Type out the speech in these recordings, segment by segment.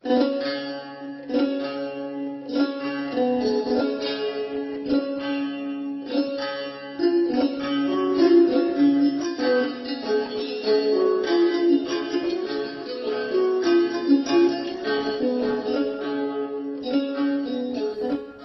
နလၢ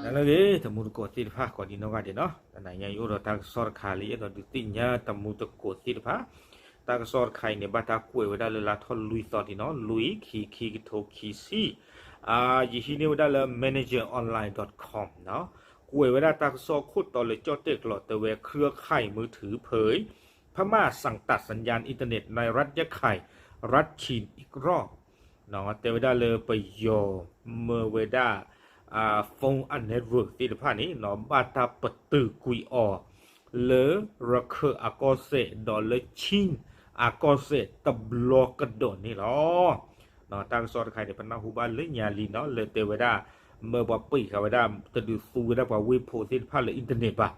အဂ့ၤ တမူတကိးသ့ၣ်တဖၣ် ကိးဒံနီၢ်ဂၤဒဲးနီၤ, တနံၤညါအံၤအိၣ်ဒီးတၢ်ကစီၣ်တခါလၢယအဲၣ်ဒိးဒုးသ့ၣ်ညါတမူတကိးသ့ၣ်တဖၣ်, တၢ်ကစီၣ်တခါအံၤန့ၣ် ဘၣ်တၢ်ကွဲးဝဲဒၣ်လၢလါထီၣ်လွံၢ်သီဒံးနီၤ, လွံၢ် ခံ ခံကထိခံဆံ, ယဟံးန့ၢ်ဝဲဒၣ်လၢ manager online dot com နီၤ, ကွဲးဝဲဒၣ်တၢ်ကစီၣ်ခိၣ်တီလၢကၠီၣ်တဲၣ်ကျီၤတဲဝဲ เครือข่ายมือถือเผย พม่าสั่งตัดสัญญาณอินเทอร์เน็ตในรัฐยะไข่ รัฐชินอีกรอบ တဲဝဲဒၣ်လၢပယီၤမၢဝဲဒၣ် phone အ network သ့ၣ်တဖၣ်န့ၣ် ဘၣ်တၢ်ပတုာ်ကွံာ်အီၤ လၢရခၢၣ်အကီၢ်စဲၣ် ဒီးလၢ Chin အကီၢ်စဲၣ်တဘျီကဒီးန့ၣ်လီၤ. တၢ်ကစီၣ်တခါအံၤန့ၣ် ပနၢ်ဟူဘၣ်လၢညါလံနီၤ, လၢတဲဝဲဒၣ် မၢပှၤပံာ်ဃာ်ဝဲဒၣ် တဒုးသူဝဲဒၣ်ပှၤဝ့ၢ်ဖိသ့ၣ်တဖၣ်လၢ internet ဘၣ်,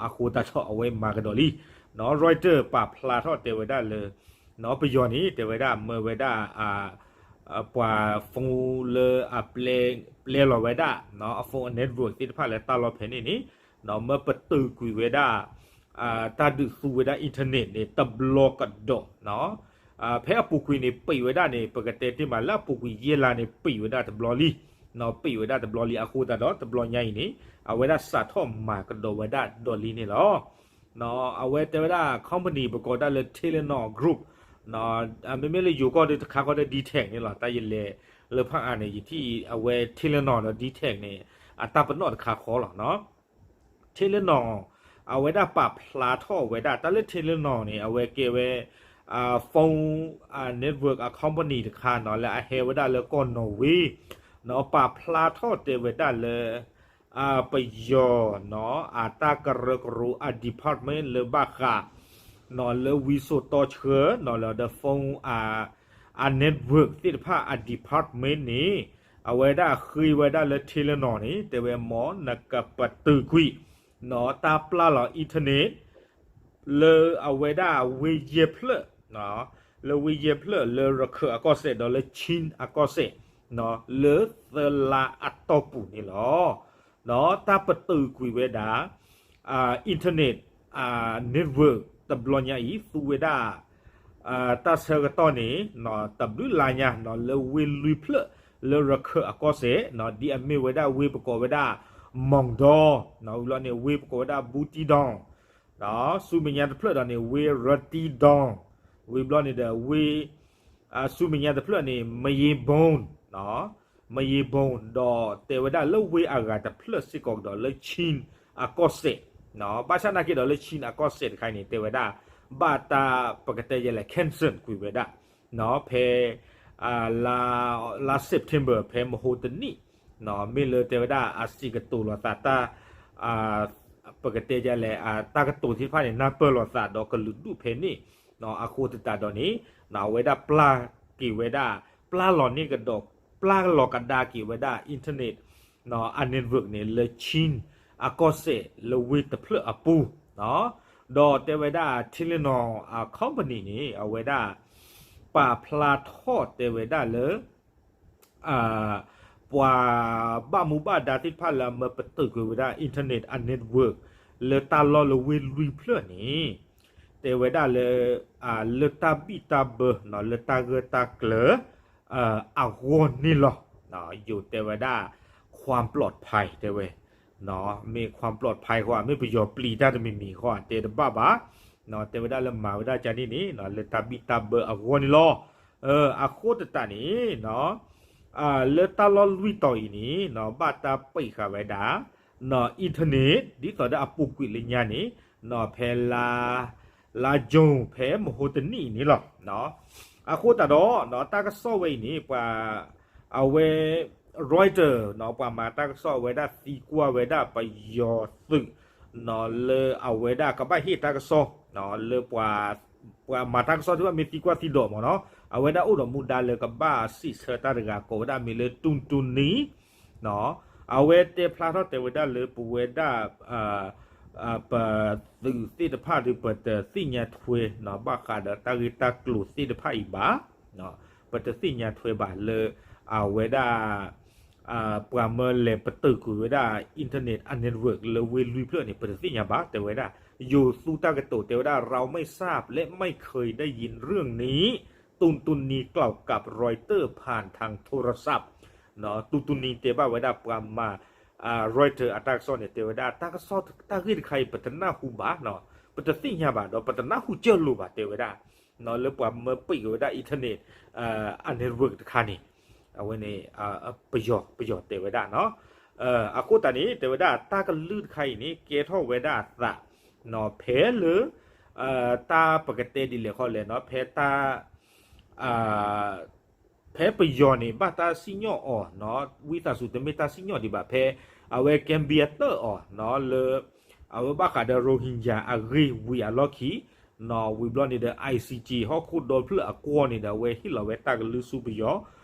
အဃိသတးဒီးအဝဲမၤကဒီးလံ. Reuters ပာ်ဖျါထီၣ်တဲဝဲဒၣ်လၢ ပယီၤန့ၣ် တဲဝဲဒၣ်မၢဝဲဒၣ် ပှၤ phone လၢအပျဲလီၤဝဲဒၣ် အ phone network သ့ၣ်တဖၣ်လၢတၢ်လီၢ်ဖဲန့ၣ်န့ၣ် မၢပတုာ်ကွံာ်ဝဲဒၣ် တၢ်ဒုးသူဝဲဒၣ် internet န့ၣ် တဘျီကဒီး, ဖဲအပူၤကွံာ်န့ၣ် ပံာ်ဝဲဒၣ်န့ၣ် ပကတဲတ့ၢ်မးလၢအပူၤကွံာ်ယဲၢ်လါန့ၣ် ပံာ်ဝဲဒၣ်တဘျီလံ, ပံာ်ဝဲဒၣ်တဘျီလံ အဃိသတးဒီး တဘျီညါအံၤန့ၣ် အဝဲဒၣ်စးထီၣ်မၤကဒီးဝဲဒၣ်ဒီးလံန့ၣ်လီၤ. အဝဲတဲဝဲဒၣ် company ပကိးဒၣ်လၢ Telenor Group, မ့မ့ၢ်လၢယိၤကီၢ်ဒီးတခါဃီဒီး DTAC န့ၣ်လီၤ. တၢ်ယလဲၤလၢဖၣ်အါန့ၣ် ယထံၣ်အဝဲ Telenor ဒီး DTAC န့ၣ် အတၢ်ပနီၣ်တခါဃီလီၤ. Telenor အဝဲဒၣ်ပာ်ဖျါထီၣ်ဝဲဒၣ် တၢ်လၢ Telenor န့ၣ် အဝဲကဲဝဲ phone network အ company တခါနီၤ လၢအဟဲဝဲဒၣ်လၢကီၢ်နီၣ်ဝ့ နီၤ ပာ်ဖျါထီၣ်တဲဝဲဒၣ်လၢ ပယီၤနီၤ အတၢ်ကရၢကရိအ department လၢဘၣ်ဃး နီၤ လၢဝံစိာ်တီဆှၢနီၤ လၢဒီး phone အ network သ့ၣ်တဖၣ်အ department န့ၣ် အဝဲဒၣ်ဃ့ဝဲဒၣ်လၢ Telenor န့ၣ် တဲဝဲမ်နကပတုာ်ကွံာ် နီၤ တၢ်ပျၢ်လီၤ internet လၢအဝဲဒၣ်ဝ့ၢ်ယဲၢ်ဖျၢၣ် လၢဝ့ၢ်ယဲၢ်ဖျၢၣ်လၢရခၢၣ်အကီၢ်စဲၣ် ဒီးလၢ Chin အကီၢ်စဲၣ် လၢသၢလါအတီၢ်ပူၤန့ၣ်လီၤ. ဒီးတၢ်ပတုာ်ကွံာ်ဝဲဒၣ် internet network တဘျီညါအံၤ သူဝဲဒၣ် တၢ်ဆၢကတီၢ်န့ၣ် တဘျုးလါညါ လၢဝ့ၢ်လွံၢ်ဖျၢၣ် လၢရခၢၣ်အကီၢ်စဲၣ် ဒ်အမ့ၢ်ဝဲဒၣ်ဝ့ၢ်ပကိးဝဲဒၣ် မီၣ်ဒီ ဝံၤဘျီန့ၣ် ဝ့ၢ်ပကိးဝဲဒၣ် ဘူတံဒီ ဒီးဆူမဲာ်ညါတဖျၢၣ်ဒီးန့ၣ် ဝ့ၢ်ရတံဒီ ဝံၤဘျီန့ၣ်ဒီးဝ့ၢ် ဆူမဲာ်ညါတဖျၢၣ်န့ၣ် မယ့ဘိ မယ့ဘိ ဒီးတဲဝဲဒၣ်လၢဝ့ၢ်အဂၤတဖျၢၣ်စ့ၢ်ကီးကဒီးလၢ Chin အကီၢ်စဲၣ် ဘၣ်ဆၣ်နာ်က့ဒီးလၢ Chin အကီၢ်စဲၣ်တခါအံၤန့ၣ် တဲဝဲဒၣ် ဘၣ်တၢ်ပကတဲယဲလဲၣ် cancel ကွံာ်ဝဲဒၣ် ဖဲ လါ September ဖဲမဟိတနံၣ် မ့ၢ်လၢတဲဝဲဒၣ်အစံးကတိၤလိာ်သးတၢ် ပကတဲယဲလဲၣ် တၢ်ကတိၤသ့ၣ်တဖၣ်န့ၣ် နၢ်ပၢၢ်လိာ်သးဒီးကလုာ်ဒူၣ်ဖဲန့ၣ် အဃိသတးဒီးန့ၣ် အဝဲဒၣ်ပျၢ်က့ၤဝဲဒၣ် ပျၢ်လီၤန့ၢ်ကဒီး ပျၢ်လီၤကဒါက့ၤဝဲဒၣ် internet အ network န့ၣ် လၢ Chin အကီၢ်စဲၣ်လၢဝ့ၢ်တဖျၢၣ်အပူၤ ဒီးတဲဝဲဒၣ် Telenor အ company န့ၣ် အဝဲဒၣ် ပာ်ဖျါထီၣ်တဲဝဲဒၣ်လၢ ပှၤဘၣ်မူဘၣ်ဒါသ့ၣ်တဖၣ်လၢအမၢပတုာ်ကွံာ်ဝဲဒၣ် internet အ network လၢတၢ်လီၢ်လၢဝ့ၢ်လွံၢ်ဖျၢၣ်န့ၣ် တဲဝဲဒၣ်လၢ လၢတၢ်ဘံၣ်တၢ်ဘၢ လၢတၢ်ဂၢၢ်တၢ်ကျၢၤ အဂီၢ်န့ၣ်လီၤ. ယိၤတဲဝဲဒၣ် ความปลอดภัย တဲဝဲ မ့ၢ် ความปลอดภัย ဃီ မ့ၢ်ပယီၤပျံၤတၢ်တမံၤမံၤဃီ တဲတဘၣ်ဘၣ် တဲဝဲဒၣ်လၢမၤဝဲဒၣ်ကန့ၣ်န့ၣ် လၢတၢ်ဘံၣ်တၢ်ဘၢအဂီၢ်န့ၣ်လီၤ. အဃိသတးန့ၣ် လၢတၢ်လီၢ်လွံၢ်တီၤအံၤန့ၣ် ဘၣ်တၢ်ပံာ်ဃာ်ဝဲဒၣ် internet ဒ်သိးဒီးအပူၤကွံာ်လၢညါန့ၣ် ဖဲ လါ June ဖဲမဟိတနံၣ်အံၤန့ၣ်လီၤ. အဃိသတးဒီး တၢ်ကစီၣ်ဝဲအံၤန့ၣ် ပှၤ အဝဲ Reuters ပှၤမၤတၢ်ကစီၣ်ဝဲဒၣ်သံကွၢ်ဝဲဒၣ်ပယီၤသုး လၢအဝဲဒၣ်ကဘၣ်ဟ့ၣ်တၢ်ကစီၣ် လၢ ပှၤမၤတၢ်ကစီၣ်သ့ၣ်တဖၣ်မ့ၢ်သံကွၢ်သံဒိးမ့ၢ်နီၤ အဝဲဒၣ်အိၣ်ဒီးမူဒါလၢကဘၣ်စံးဆၢတၢ်တဂၤကိးဝဲဒၣ်မ့ၢ်လၢ တူၢ်တူၢ်နံ အဝဲတဲဖျါထီၣ်တဲဝဲဒၣ်လၢပဝဲဒၣ် ပသုးသ့ၣ်တဖၣ်ဒီး ပတသ့ၣ်ညါထွဲ ဘၣ်ဃးဒီးတၢ်ဂ့ၢ်တၢ်ကျိၤသ့ၣ်တဖၣ်အံၤဘၣ်. ပတသ့ၣ်ညါထွဲဘၣ်လၢ အဝဲဒၣ် ပှၤမၢလဲၤပတုာ်ကွံာ်ဝဲဒၣ် internet အ network လၢဝ့ၢ်လွံၢ်ဖျၢၣ်န့ၣ် ပတသ့ၣ်ညါဘၣ် တဲဝဲဒၣ်. ယိၤသူတၢ်ကတိၤတဲဝဲဒၣ် เราไม่ทราบและไม่เคยได้ยินเรื่องนี้ ตูนตูนีกล่าวกับรอยเตอร์ผ่านทางโทรศัพท์ ตูนตูนีတဲဘၣ်ဝဲဒၣ်ပှၤမၤ Reuters အတၢ်ကစီၣ်န့ၣ် တဲဝဲဒၣ် တၢ်ကစီၣ်တၢ်ဂ့ၢ်တခါအံၤ ပတနၢ်ဟူဘၣ် ပတသ့ၣ်ညါဘၣ် ဒီးပတနၢ်ဟူကၢၢ်လိာ်ဘၣ် တဲဝဲဒၣ် လၢပှၤမၢပံာ်က့ၤဝဲဒၣ် internet အ network တခါန့ၣ် အဝဲန့ၣ် ပယီၤ ပယီၤတဲဝဲဒၣ်နီၤ. အဃိသတးန့ၣ် တဲဝဲဒၣ်တၢ်ကလုၢ်တခါအံၤန့ၣ် ကဲထီၣ်ဝဲဒၣ်အသး ဖဲလၢ တၢ်ပကတဲဒ်လဲၣ်ဃီလဲၣ်နီၤ ဖဲတၢ် ဖဲပယီၤန့ၣ် ဘၣ်တၢ်စံၣ်ညီၣ်အီၤနီၤ ဝံသးစူၤ တမ့ၢ်တၢ်စံၣ်ညီၣ်ဒံးဘၣ် ဖဲအဝဲ Gambia တၢၣ်အီၤနီၤ လၢ အဝဲဘၣ်ဃးဒီး Rohingya အဂ့ၢ်ဝံၤအလီၢ်ခံ နီၤ ဝံၤဘျီန့ၣ်ဒီး ICJ ဟီၣ်ခိၣ်ဒီဖျၢၣ်အကွီၢ်န့ၣ်ဒီး အဝဲဟ့ၣ်လီၤဝဲတၢ်ကလုၢ်ဆူပယီၤ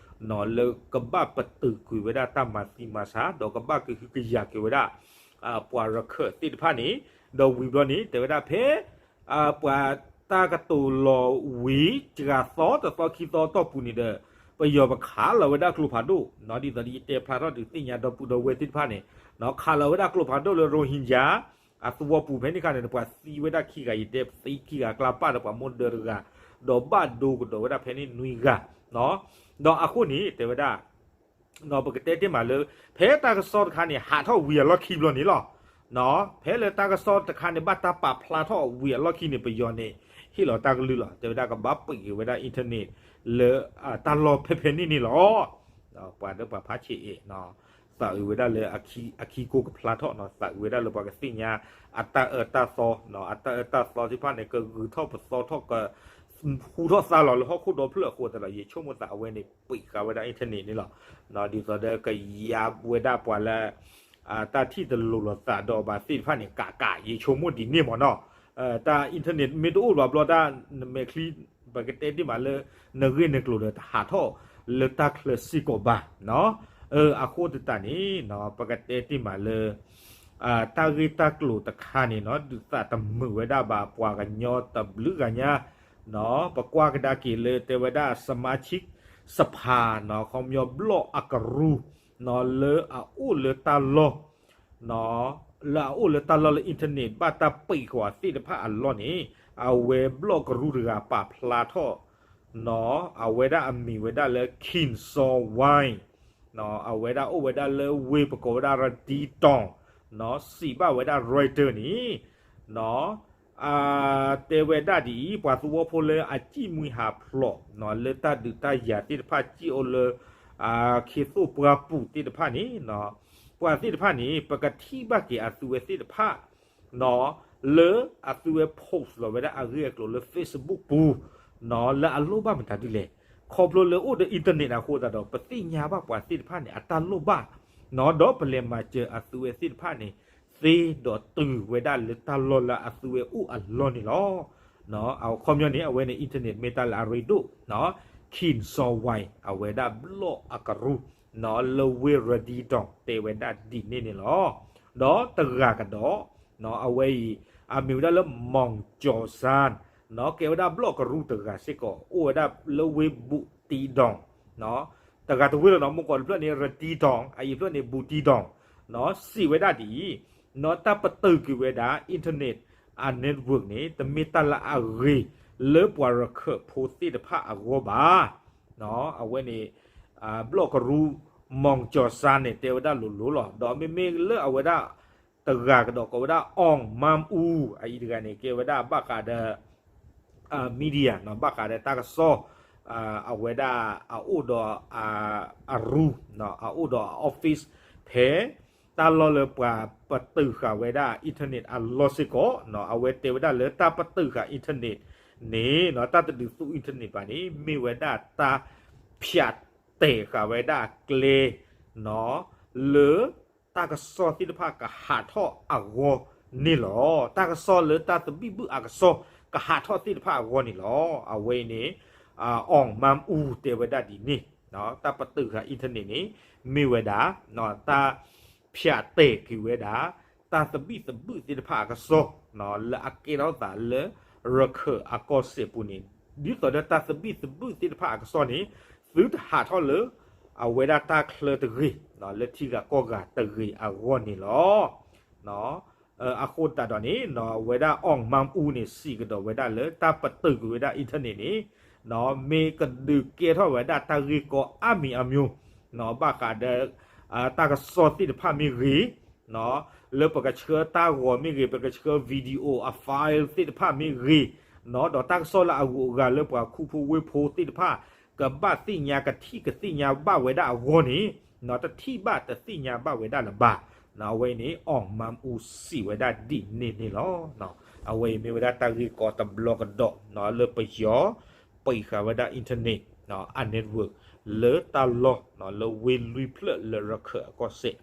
နီၤ လၢကဘၣ်ပတုာ်ကွံာ်ဝဲဒၣ်တၢ်မၤသံမၤဆါ ဒီးကဘၣ်ကဟုကယာ်က့ၤဝဲဒၣ် ပှၤရခၢၣ်သ့ၣ်တဖၣ်န့ၣ် ဒီးဝံၤဘျီန့ၣ် တဲဝဲဒၣ်ဖဲ ပှၤတၢ်ကတိၤလီၤဝံၤ တဂၤသီတသီခံသီအတီၢ်ပူၤန့ၣ်ဒီး ပယီၤပခးလီၤဝဲဒၣ်ကျိဖးဒိၣ် ဒ်သိးဒီးယတဲဖျါထီၣ်ဒုးသ့ၣ်ညါဒီပုၢ်ဒီဝဲၢ်သ့ၣ်တဖၣ်န့ၣ် ခးလီၤဝဲဒၣ်ကျိဖးဒိၣ်လၢ Rohingya အသဝီပူၤဖဲန့ၣ်အခါန့ၣ် ပှၤသံဝဲဒၣ်ခံဂၤ ယတဲသံခံဂၤကျါပာ်ဒီးပှၤမိၢ်ဒၢတဂၤ ဒီးဘၣ်ဒိကဒီးဝဲဒၣ်ဖဲန့ၣ်နွံဂၤ ဒီးအဃိန့ၣ် တဲဝဲဒၣ် ပကတဲတ့ၢ်မးလၢ ဖဲတၢ်ကစီၣ်တခါန့ၣ် ဟးထီၣ်ဝံၤအလီၢ်ခံဘျီန့ၣ်လီၤ. ဖဲလၢတၢ်ကစီၣ်တခါန့ၣ် ဘၣ်တၢ်ပာ်ဖျါထီၣ်ဝံၤအလီၢ်ခံန့ၣ် ပယီၤန့ၣ် ဟ့ၣ်လီၤတၢ်ကလုၢ်လီၤ. တဲဝဲဒၣ်ကဘၣ်ပံာ်က့ၤဝဲဒၣ် internet လၢ တၢ်လီၢ်ဖဲဖဲန့ၣ်န့ၣ်လီၤ. ပှၤဒီးပှၤဖးဆံးအံၤ သးအုးဝဲဒၣ်လၢ အခံကိကဖျါထီၣ်နီၤ သးအုးဝဲဒၣ်လၢပှၤကသ့ၣ်ညါ အတၢ်အၢတၢ်သီ အတၢ်အၢတၢ်သီသ့ၣ်တဖၣ်န့ၣ် ကဂုၤထီၣ်ပသီထီၣ် ကဟူထီၣ်သါလီၤလၢဟီၣ်ခိၣ်ဒီဖျၢၣ်အဃိသတးဒီး ယဆိကမိၣ်သးအဝဲန့ၣ် ပံာ်ဃာ်ဝဲဒၣ် internet န့ၣ်လီၤ. ဒ်သိးဒီးကယါဝဲဒၣ်ပှၤလၢ တၢ်ထံၣ်တလိၤလိာ်သးဒီးဘၣ်သ့ၣ်တဖၣ်န့ၣ် ကးကး ယဆိကမိၣ်ဒ်န့ၣ်မ့ၢ်နီၤ. တၢ် internet မ့ၢ်တအိၣ်ဘၣ်ဘျီတၢ် နမဲာ်ချံ ပကတဲတ့ၢ်မးလၢ နဂ့ၢ်နကျိၤဒီးတဟးထီၣ်လၢတၢ်ချၢစ့ၢ်ကီးဘၣ်. အဃိသတးန့ၣ် ပကတဲတ့ၢ်မးလၢ တၢ်ဂ့ၢ်တၢ်ကျိၤတခါန့ၣ်နီၤ ဒုးသးတမုာ်ဝဲဒၣ်ဘၣ်ပှၤကညီတဘျုးဂၤညါ ပကွၢ်ကဒါက့ၤလၢတဲဝဲဒၣ် စမါဆံးစဖါနီၤ ခီပညီဘျီၣ်အကရူၢ် လၢအအိၣ်လၢတၢ်လီၢ် လၢအအိၣ်လၢတၢ်လီၢ်လၢ internet ဘၣ်တၢ်ပံာ်ကွံာ်သ့ၣ်တဖၣ်အလီၢ်န့ၣ် အဝဲဘျီၣ်ကရူၢ်တဂၤပာ်ဖျါထီၣ် အဝဲဒၣ်အမံၤဝဲဒၣ်လၢ Khin Saw Wai အဝဲဒၣ်အိၣ်ဝဲဒၣ်လၢဝ့ၢ်ပကိးဝဲဒၣ် Radi Tong စံးဘၣ်ဝဲဒၣ် Reuters န့ၣ် တဲဝဲဒၣ်ဒ်အံၤ ပှၤသဝီဖိလၢအစံၣ်မှံဟးဖျိး လၢတၢ်ဒုးတၢ်ယၤသ့ၣ်တဖၣ်စံၣ်အိၣ်လၢ ခ့သိၣ်ပှၢ်ပူၤသ့ၣ်တဖၣ်န့ၣ် ပှၤသ့ၣ်တဖၣ်န့ၣ် ပကထံၣ်ဘၣ်က့ၤအသုဝဲသ့ၣ်တဖၣ် လၢအသုဝဲ post လီၤဝဲဒၣ်အဂ့ၢ်အကျိၤလၢ Facebook ပူၤ လၢအလိၣ်ဘၣ်မတၤဒ်လဲၣ်. ခီဖျိလၢအိၣ်ဒီး internet အဃိသတးဒီး ပသ့ၣ်ညါဘၣ်ပှၤသ့ၣ်တဖၣ်န့ၣ် အတၢ်လိၣ်ဘၣ် ဒီးပလဲၤမၤစၢၤအသုဝဲသ့ၣ်တဖၣ်န့ၣ် သ့ဒီးတုၤဝဲဒၣ်လၢတၢ်လီၢ်လၢအသုဝဲအိၣ်အလီၢ်န့ၣ်လီၤ. အခီပညီန့ၣ် အဝဲန့ၣ် internet မ့ၢ်တၢ်လၢအရ့ဒိၣ် Khin Saw Wai အဝဲဒၣ်ဘျီၣ်အကရူၢ် လၢဝ့ၢ် Radi Tong တဲဝဲဒၣ်ဒ်န့ၣ်န့ၣ်လီၤ. ဒီးတဂၤကဒီး အဝဲအံၤ အမံၤဝဲဒၣ်လၢ Maung Chaw San ကဲဝဲဒၣ်ဘျီၣ်ကရူၢ်တဂၤစ့ၢ်ကီး အိၣ်ဝဲဒၣ်လၢဝ့ၢ် Bukittinggi တဂၤတဝ့ၢ်လီၤနီၤ မ့ၢ်ကီးတဖျၢၣ်န့ၣ် Radi Tong အအံၤဖျၢၣ်န့ၣ် Bukittinggi စံးဝဲဒၣ်ဒ်အံၤ တၢ်ပတုာ်ကွံာ်ဝဲဒၣ် internet အ network န့ၣ် တမ့ၢ်တၢ်လၢအဂ့ၤလၢပှၤရခၢၣ်ဖိသ့ၣ်တဖၣ်အဂီၢ်ဘၣ်. အဝဲန့ၣ် ဘျီၣ်ကရူၢ် Maung Chaw San န့ၣ် တဲဝဲဒၣ်လိၤလိၤလီၤ. ဒီးမ့မ့ၢ်လၢအဝဲဒၣ် တဂၤကဒီးကိးဝဲဒၣ် Ong Mam Oo အအံၤတဂၤန့ၣ် ကဲဝဲဒၣ်ဘၣ်ဃးဒီး media နီၤ ဘၣ်ဃးဒီးတၢ်ကစီၣ် အဝဲဒၣ်အအိၣ်ဒီး အရူၢ် အအိၣ်ဒီး office ဖဲ တၢ်လီၢ်လၢပှၤပတုာ်ဃာ်ဝဲဒၣ် internet အလီၢ်စ့ၢ်ကီး အဝဲတဲဝဲဒၣ်လၢတၢ်ပတုာ်ဃာ် internet န့ၣ် တၢ်တဒုးသူ internet ဘၣ်န့ၣ် မ့ၢ်ဝဲဒၣ်တၢ်ဖၠးတဲာ်ဃာ်ဝဲဒၣ်ကျဲ လၢ တၢ်ကစီၣ်သ့ၣ်တဖၣ်ကဟးထီၣ်အဂီၢ်န့ၣ်လီၤ. တၢ်ကစီၣ်လၢတၢ်သဘံၣ်ဘုၣ်အကစီၣ် ကဟးထီၣ်သ့ၣ်တဖၣ်အဂီၢ်န့ၣ်လီၤ. အဝဲအံၤန့ၣ် Ong Mam Oo တဲဝဲဒၣ်ဒ်န့ၣ် တၢ်ပတုာ်ဃာ် internet န့ၣ် မ့ၢ်ဝဲဒၣ် တၢ်ဖၠးတဲာ်ကွံာ်ဝဲဒၣ် တၢ်သဘံၣ်သဘုၣ်သ့ၣ်တဖၣ်အကစီၣ် လၢအကဲထီၣ်သးလၢ ရခၢၣ်အကီၢ်စဲၣ်ပူၤန့ၣ် ဒ်သိးဒီးတၢ်သဘံၣ်သဘုၣ်သ့ၣ်တဖၣ်အကစီၣ်န့ၣ် သုတဟးထီၣ်လၢ အဝဲဒၣ်တၢ်ချၢတဂ့ၤ လၢထံဂၤကီၢ်ဂၤတဂ့ၤအဂီၢ်န့ၣ်လီၤ. အဃိသတးဒီးန့ၣ် အဝဲဒၣ် အောင်မန်းဦး န့ၣ် စံးကဒီးဝဲဒၣ်လၢတၢ်ပတုာ်ကွံာ်ဝဲဒၣ် internet န့ၣ် မ့ၢ်ကဒုးကဲထီၣ်ဝဲဒၣ်တၢ်ဂ့ၢ်ကီအါမံၤအါမံၤ ဘၣ်ဃးဒီး တၢ်ကစီၣ်သ့ၣ်တဖၣ်မ့ၢ်ဂ့ၤ လၢပကဆှၢတၢ်ဂီၤမ့ၢ်ဂ့ၤ ပကဆှၢ video အ file သ့ၣ်တဖၣ်မ့ၢ်ဂ့ၤ ဒီးတၢ်ကစီၣ်လၢအဂုၤအဂၤလၢပှၤခူဖိဝ့ၢ်ဖိသ့ၣ်တဖၣ် ကဘၣ်သ့ၣ်ညါကထံၣ်ကသ့ၣ်ညါဘၣ်ဝဲဒၣ်အဂီၢ်န့ၣ် တထံၣ်ဘၣ်တသ့ၣ်ညါဘၣ်ဝဲဒၣ်လၢၤဘၣ်. အဝဲအံၤန့ၣ် အောင်မန်းဦး စံးဝဲဒၣ်ဒ်န့ၣ်န့ၣ်လီၤ. အဝဲအံၤမ့ၢ်ဝဲဒၣ်တၢ်ဂ့ၢ်ကီတဘျီကဒီး လၢပယီၤ ပိတ်ဃာ်ဝဲဒၣ် internet အ network လၢတၢ်လီၢ် လၢဝ့ၢ်လွံၢ်ဖျၢၣ်လၢရခၢၣ်အကီၢ်စဲၣ်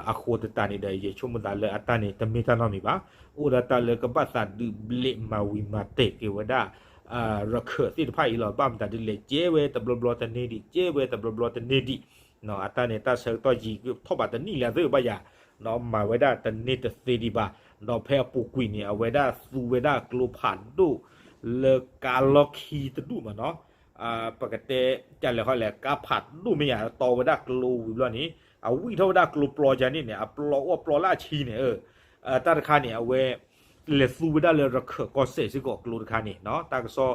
အဃိသတးန့ၣ်ဒီး ယဆိကမိၣ်သးလၢအတၢ်န့ၣ် တမ့ၢ်တၢ်နီတမံၤဘၣ်. အိၣ်ဒီးတၢ်လၢကဘၣ်သးဒုးဘျဲးမၤဝံၤမၤတဲာ်က့ၤဝဲဒၣ် ရခၢၣ်သ့ၣ်တဖၣ်အံၤလီၤ. ဘၣ်မတၤဒ်လဲၣ် ကဲဝဲတဘျီဘျီတန့ၢ်ဒံး ကဲဝဲတဘျီဘျီတန့ၢ်ဒံး အတၢ်န့ၣ် တၢ်ဆၢကတီၢ်ယံာ်ထီၣ်ဘးတနံၣ်လၢအသ့ဘၣ်ယၤ မၤဝဲဒၣ်တန့ၢ်တသ့ဒံးဘၣ်. ဒီးဖဲအပူၤကွံာ်န့ၣ် အဝဲဒၣ်သူဝဲဒၣ်ကျိဖးဒိၣ် လၢကါလီၢ်ခံတဒူၣ်မးနီၤ ပကတဲ ကလဲၤခီလဲၣ် ကါဖးဒိၣ်မ့ၢ်ယၤ တီဝဲဒၣ်ကျိဝံၤဘျီန့ၣ် အဝံၣ်ထီၣ်ဝဲဒၣ်ကျိပျီကန့ၣ်န့ၣ် အပျီအိၣ်ပျီလၢအဆံန့ၣ် တၢ်တခါန့ၣ် အဝဲ လဲၤသူဝဲဒၣ်လၢရခၢၣ်ကီၢ်စဲၣ်စ့ၢ်ကီးကျိတခါန့ၣ် တၢ်ကစီၣ်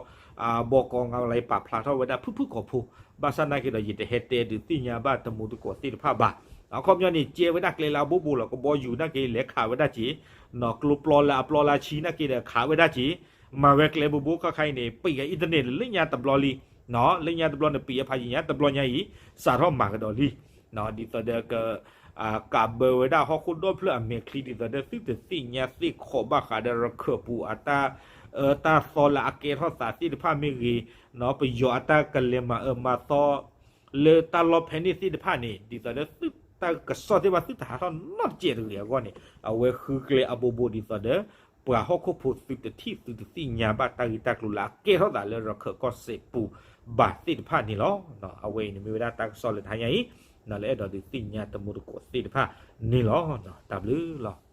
ဘီကီငါလၢပာ်ဖျါထီၣ်ဝဲဒၣ်ဖုၣ်ဖုၣ်ကိာ်ဖိ ဘၣ်ဆၣ်နာ်က့ဒီး ယတဟဲတဲဒုးသ့ၣ်ညါဘၣ်တမူတကိးသ့ၣ်တဖၣ်ဘၣ်. အခီပညီန့ၣ် ကဲဝဲဒၣ်ကျဲလၢအဘိဘိလီၤ ကဘီယူၤနာ်က့လဲၤခးဝဲဒၣ်က့ၤ ကျိပျီလၢအပျီလၢအဆံနာ်က့ဒီးခးဝဲဒၣ်က့ၤ မၤဝဲကျဲဘိဘိခါခါအံၤန့ၣ် ပိတ်ဃာ် internet လၢညါတဘျီလံ လၢညါတဘျီန့ၣ် ပိတ်အဖးယံၤညါတဘျီညါအံၤ စးထီၣ်မၤကဒီးလံ ဒ်သိးဒီး ကးဘၢဝဲဒၣ်ဟီၣ်ခိၣ်ဒီဖျၢၣ်အမဲာ်ချံ ဒ်သိးဒီးသုတသ့ၣ်ညါသ့ၣ်ခီးဘၣ်ဃးဒီးရခၢၣ်ပူၤအတၢ်အၢတၢ်သီလၢအကဲထီၣ်သးသ့ၣ်တဖၣ်မ့ၢ်ဂ့ၤ ပယီၤအတၢ်ကလဲၤမၤအၢမၤသီ လၢတၢ်လီၢ်ဖဲန့ၣ်သ့ၣ်တဖၣ်န့ၣ် ဒ်သိးဒီးသုတၢ်ကစီၣ်သ့ၣ်တဖၣ်သုတဟးထီၣ်နီတစဲးတဂ့ၤအဂီၢ်န့ၣ် အဝဲဃုကျဲအဘိဘိဒ်သိးဒီး ပှၤဟီၣ်ခိၣ်ဖိသုတထံၣ်သုတသ့ၣ်ညါဘၣ်တၢ်ဂ့ၢ်တၢ်ကျိၤလၢအကဲထီၣ်သးလၢရခၢၣ်ကီၢ်စဲၣ်ပူၤဘၣ်သ့ၣ်တဖၣ်န့ၣ်လီၤ. အဝဲအံၤန့ၣ်မ့ၢ်ဝဲဒၣ်တၢ်ကစီၣ်လၢတဟါညါအံၤ လၢအဲၣ်ဒိးဒုးသ့ၣ်ညါတမူတကိးသ့ၣ်တဖၣ်န့ၣ်လီၤ. တၢ်ဘျုးလီၤ.